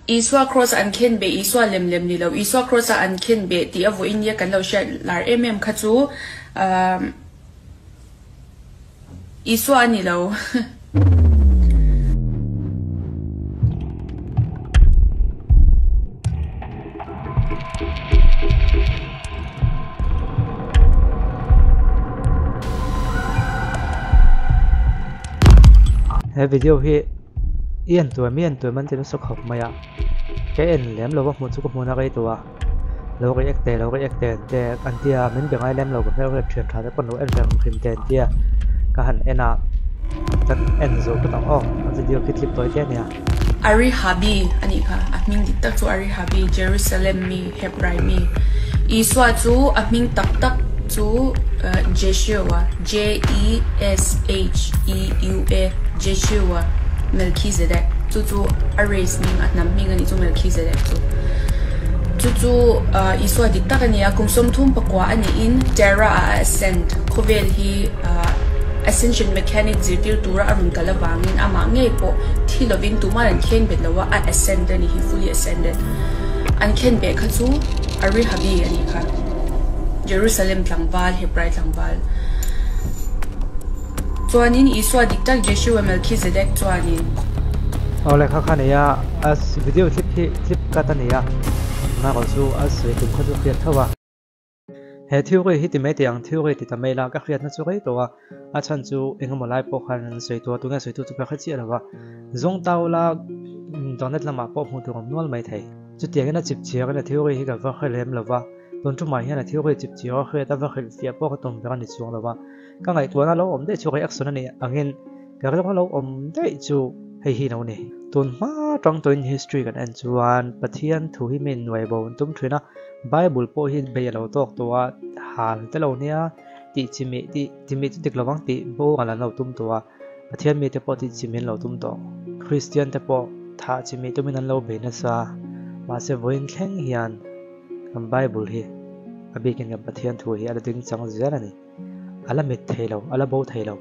Isua Kraws a an khen beh, Isua lem lem ni lo, Isua Kraws a an khen beh tih a vawiin nia kan lo hriat lar em em kha chu Isua a ni lo. He video hi i en tur mi en tur man ti nasa khawp mai a ka en lem lo va hmuh chu ka hmuhna ka ei tawh a lo react teh lo react teh te an tia min be ngai lem lo ka hmel riat thian tha te pawn lo en reng hrim te an tia ka han en a kan en zawh phawt ang aw a video khi clip tawi te a nia. Ari Habi a nih kha, a hming dik tak chu Ari Habi, Jerusalem mi, Hebrai mi. Isua chu a hming tak tak chu Jeshua, J-E-S-H-E-U-A, Jeshua Melchizedek, chu chu a race hming, a hnam hming a nih chu Melchizedek chu. Chu chu Isua dik tak a ni a, kum 34 a niin Terra ah a ascend, khawvel hi Ascension mechanic zirtir tura a rawn kal avangin amah ngei pawh thi lovin tuman an khen bet lo a, a ascend a ni hi, fully ascended. An khen beh kha chu Arihabi a nih kha, Jerusalem tlangval, Hebrai tlangval. Chuanin Isua dik tak Jeshua Melchizedek chuanin. Aw lehkha kha nei a, a video clip hi clip cut a ni a, tunah chu a sawi tum kha chu a hriat tho a. He theory hi ti mai teh ang, theory ti ta mai la, ka hriatna chu rei tawh a, a chhan chu engemaw lai pawh khan an sawi tawh a, tunge sawi tu chu ka hre chiah lo va, zawng tau la internet lamah pawh hmuh tur awm nual mai thei. Chutiangin a chip chiar in a theory hi ka va hre lem lo va, tun tumah hian a theory chip chiar a hriat a va hrilhfiah pawh ka tum ber a ni chuang lo va, ka ngaihtuahna lo awm daih chu reaction a nih angin ka rilru lo awm daih chu hei hi lo ni. Tun hma tang tawhin history kan en chuan Pathian thu hi mi innuai bo an tum thin a, Bible pawh hi bei a lo tawk tawh a, hal te lo nia tih chi mih tih chi mih chu dik lovang tih bo an lo tum tawh a, Pathian mite pawh tih chi min lo tum tawh. Kristian te pawh thah chi mih tumin an lo bei nasa, mahse vawiin thleng hian kan Bible hi a bikin kan Pathian thu hi a la ding chang zel a ni. A la mit thei lo, a la bo thei lo.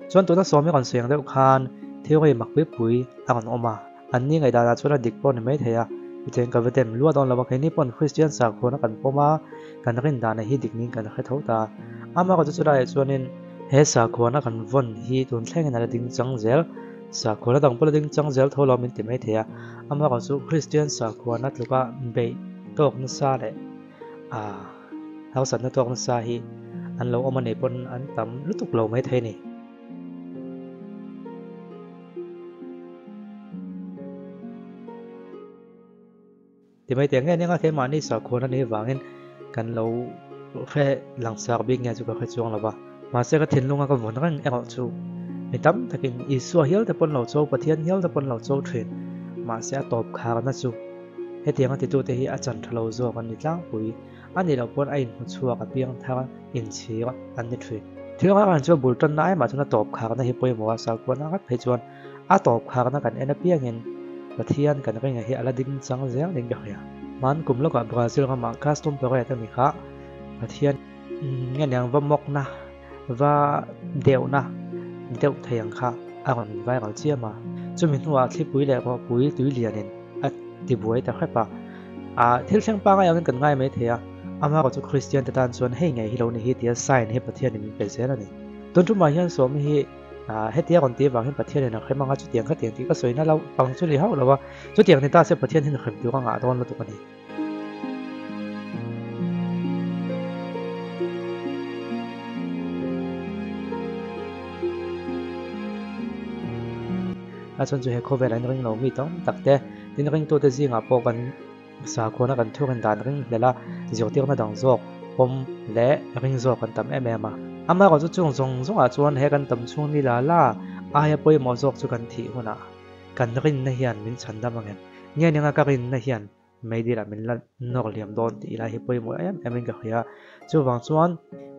Chuan tuna sawmi rawn sawi ang deuh khan theory mak pui pui a rawn awm a, an ni ngaihdanah chuan a dik pawh a ni mai thei a, tichuan ka va dem luah dawn lo a, keini paw'n Kristian sakhuana kan pawm a, kan rin dana hi dik niin kan hre tho ta. Amaherawhchu chu chulaiah chuanin he sakhuana kan vawn hi tun thlengin a la ding chang zel, sakhuana dang pawh la ding chang zel tho lo min ti mai thei a, amaherawhchu Kristian sakhuana tluka beih tawk nasa leh ah hausatna tawk nasa hi an lo awm a nih pawn an tam lutuk lo mai thei a ni. Ti mai teh nge nia keimahni sakhuan a nih vangin kan lo hre langsak bik nge chu ka hre chuang lo va. Mahse ka thinlunga ka vawn reng erawh chu mi tam takin Isua hial te pawn lo cho, Pathian hial te pawn lo cho thin. Mahse a tawp kharna chu hetianga titute hi a chan tha lo zawk an ni tlangpui. A nih loh pawn a inhmu chhuak a piang thar inchhir an ni thin. Thil rang rang chu a bul tanna ai mah chuan a tawp kharna hi pawimawh a, sakhuana ngat phei chuan a tawp kharna kan en apiangin Pathian kan ringa hi a la ding chang zel niin ka hria. Hman kum lawkah Brazil ramah custom parade a ni kha Pathian nge niang va mawkna va deuhna deuh thei ang kha a rawn viral chiam a, chumi hnuah thlipui leh rawhpui tui lianin a tibuai ta hrep a, ah thil thleng pangai angin kan ngai mai thei a, amaherawh chu Kristian te tan chuan hei ngei hi lo ni hi tia sign hi Pathianin min pe zel a ni. Tun tumah hian sawmi hi ah hetia rawn tih avang hian Pathianin a hrem anga chutiang khatiang tih ka sawina lo pang chu ni hauh lo a, chutiang ni ta se Pathian hian hrem tur a ngah dawn lutuk a ni. A chhan chu he khawvel an ring lo mi tam tak te tin ringtute zingah pawh kan sakhuana kan thurin dan ring hlel a zirtirna dang zawk pawm leh ring zawk kan tam em em a. Amaherawhchu chu chung zawng zawngah chuan he kan tam chhung ni la la aia pawimawh zawk chu kan thih hunah kan rinna hian min chhan dam ang em? Nge ninga ka rinna hian Meidil ah min la nawk liam dawn tih lai hi pawimawh em em in ka hria. Chuvang chuan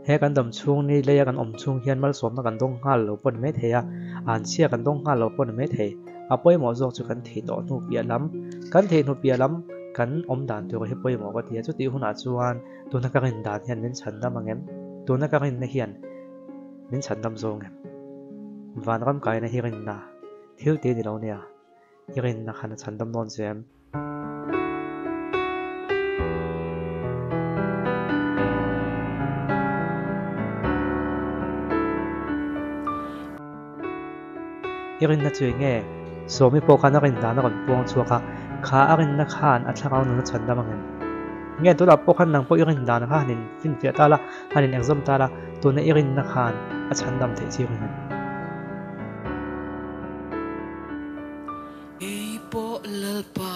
he kan dam chhung ni leia kan awm chhung hian malsawmna kan dawng nghal lo pawh ni mai thei a, anchhia kan dawng nghal lo pawh ni mai thei. A pawimawh zawk chu kan thih tawh hnu piah lam, kan thih hnu piah lam kan awm dan tur hi pawimawh ka ti a. Chutih hunah chuan tuna ka rin dan hian min chhan dam ang em? Tuna ka rinna hian min chhan dam zawng em? Vanram kaina hi rinna thil ti a ni lo nia. I rinna khan a chhandam dawn che em? I rinna chu eng nge? Sawmi pawh khan a rin dan a rawn puang chhuak a, kha a rinna khan a thlarau nun a chhandam ang em? Nge tunah pawh khan nang pawh i rin dan kha han in finfiah ta la, han in exam ta la, tuna i rinna khan a chhandam theih chi ring em? Kei pawh Lalpa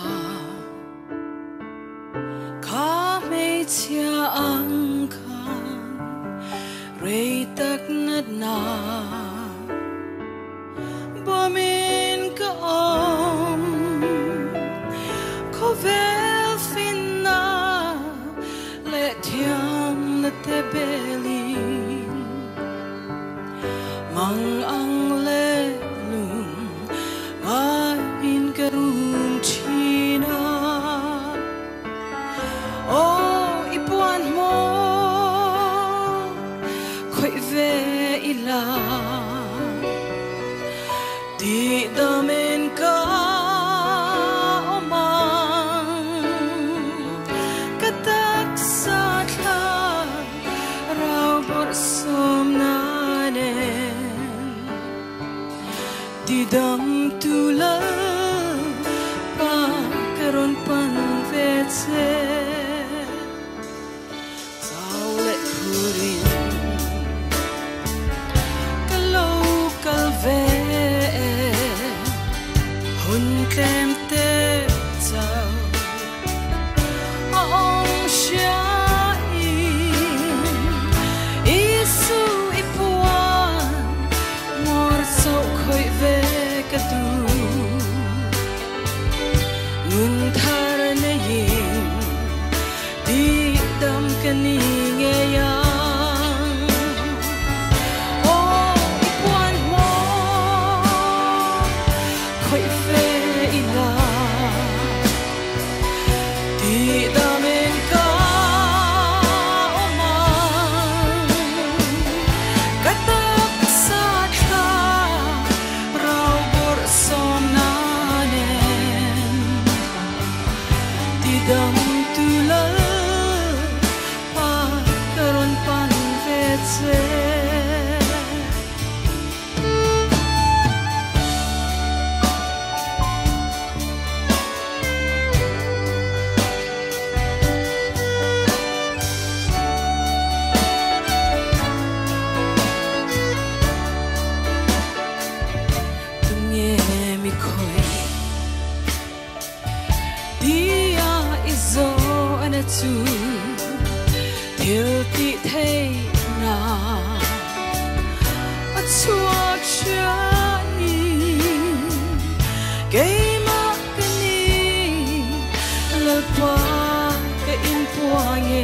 kha hmeichhia ang khan rei tak natna bawmin ka awm khawvel finna leh thiamna te belin mang ang leh lung ngaiin ka rum thin a. Aw i puan maw khawih ve ila tih damin ka awm ang ka taksa thla rau bawrh sawmna nen tidam tu Lalpa ka rawn pan ve che. Chau leh phurin ka lo kal ve e, hun tlem te chau a awm hriain Isu i puan ngawr chauh khawih ve ka duh. Nun thar neiin tihdam ka ni ngei ang. Aw i puan hmawr khawih ve ila tihdam in ka awm ang. Ka taksa thla rau bawrh sawmna nen tidam tu Lalpa ka rawn pan ve che. Tunge mi khawih tia i zawhna chu thil tih theihna a chhuak hriain keimah ka ni Lalpa ka inpuang e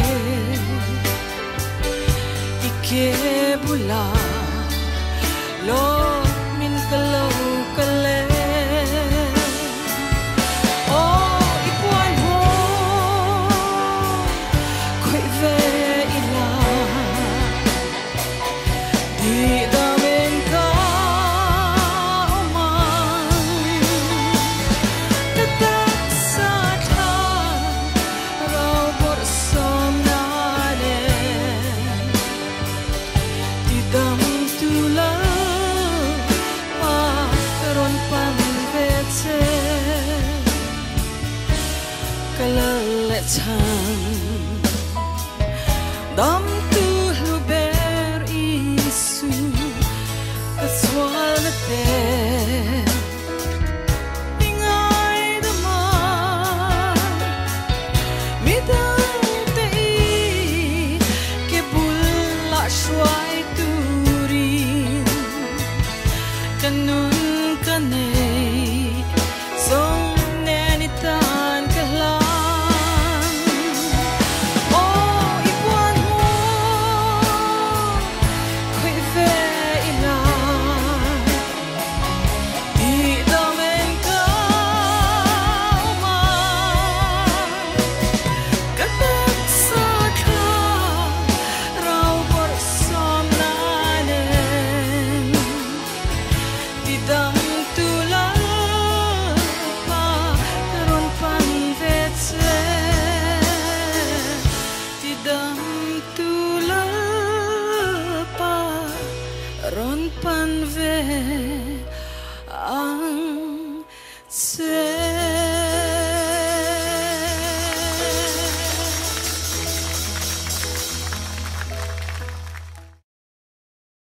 i ke bulah lawmin ka lo kal e. Aw i puan hmawr khawih ve ila tihdam in ka awm ang. Ka taksa thla rau bawrh sawmna nen tidam tu Lalpa ka rawn pan ve che. Ka lal leh chhan dam tu hlu ber Isu ka sualna te i ngaidam a midang te i ke bulah hruai turin ka nun ka nei zawng nen i tan ka hlan. Aw i puan hmawr Che.